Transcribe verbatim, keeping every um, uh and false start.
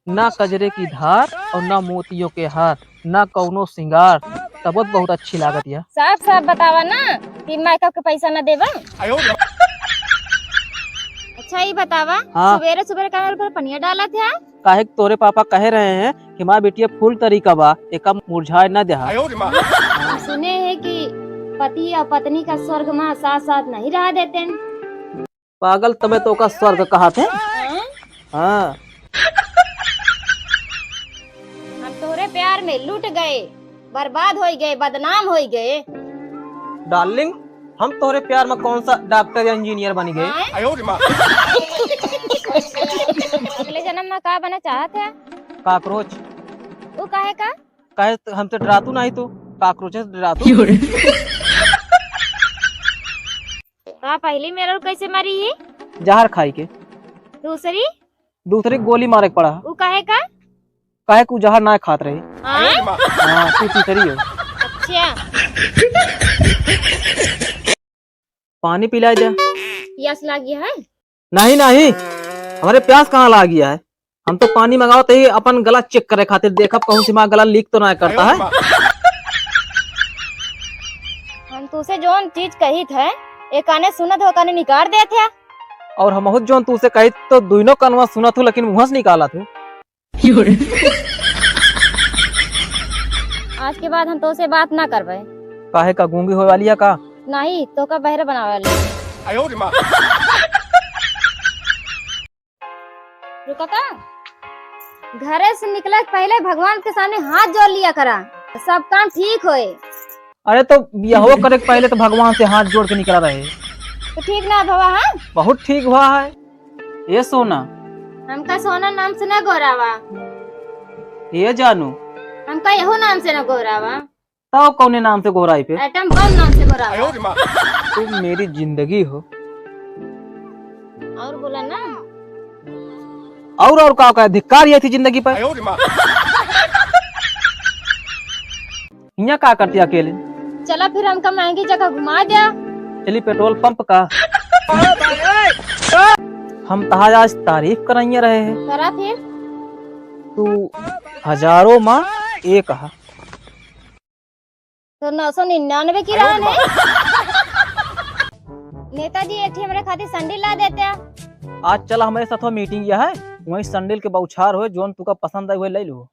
ना कजरे की धार और ना मोतियों के हार, ना कौनो सिंगार, तबो बहुत अच्छी लागत या। साफ साफ बतावा ना कि मेकअप के पैसा ना देबा। अच्छा, ई बतावा, हाँ। सुबेरे सुबेरे काहे घर पनिया डालत है? काहे कि तोरे पापा कहे रहे हैं कि हमार बिटिया फूल तरीका बा, एका मुरझाए ना देहा। हम सुने हैं कि पति और पत्नी का स्वर्ग मा साथ साथ नहीं रहा देते हैं। पागल, तबे तो ओका स्वर्ग कहाथे। हाँ? हाँ। हम तोहरे प्यार में लुट गए, बर्बाद होई गए, बदनाम होई गए। डार्लिंग, हम तोहरे प्यार में कौन सा डॉक्टर या इंजीनियर बनी गए? हाँ? अगले जन्म में का बने चाहत है? काकरोच। वो काहे का? काहे त-, हमसे डरातू नहीं तू, काकरोचे से डरातू। का पहली मेहरारू कैसे मरी ही? जहर खाई के। दूसरी? दूसरी गोली मारे के पड़ा। उ काहे का? काहे कि उ जहर ना खात रही। हाँ? हाँ, तू तीसरी हो। अच्छा। पानी पिलाई दे। प्यास लागी है? नहीं, नहीं, हमरे प्यास कहाँ लागी है? हम तो पानी मंगावत ही अपन गला चेक करे खातिर, देखब कहूँ से हमारा गला लीक तो ना करता है। हम तुसे जौन चीज कहित है, एक काने सुनत हो, काने निकाल देत है। और हमहू जौन तुसे कहित तो दुइनो कनवा सुनत हो, लेकिन मुँह से निकालत हो। आज के बाद हम तोसे बात ना करबे। काहे का, गूंगी होए वाली है का? नहीं, तोका बहरे बनावे वाली। रुका का? घरे से निकले के पहले भगवान के सामने हाथ जोड़ लिया करा, सब काम ठीक होए। अरे तो बियाहो करे के पहले तो भगवान से हाथ जोड़ के निकला रहे। तो ठीक ना भवा, हाँ? बहुत ठीक हुआ है। ए सोना। हमका सोना नाम से ना गोहरावा। ए जानू। हमका एहो नाम से ना गोहरावा। तब कौने नाम से गोहराई पे? एटम बम नाम से गोहरावा। तुम मेरी जिंदगी हो। और बोला ना। और, और का, का धिक्कार ये थी जिंदगी पर? हियाँ का करती अकेले? चला फिर हमका महंगी जगह घुमा द्या। चली पेट्रोल पंप का। हम तहार आज तारीफ करइया रहे हैं। करा फिर। तू हजारों मा एक हा। तो नौ सौ निन्यानवे की रहा है। नेताजी, एक ठे हमरे खातिर सैंडल ला देते। आज चला हमरे साथ मीटिंग किया है, वहीं सैंडल के बौछार होए, जौन तुका पसंद आए वही ले लो।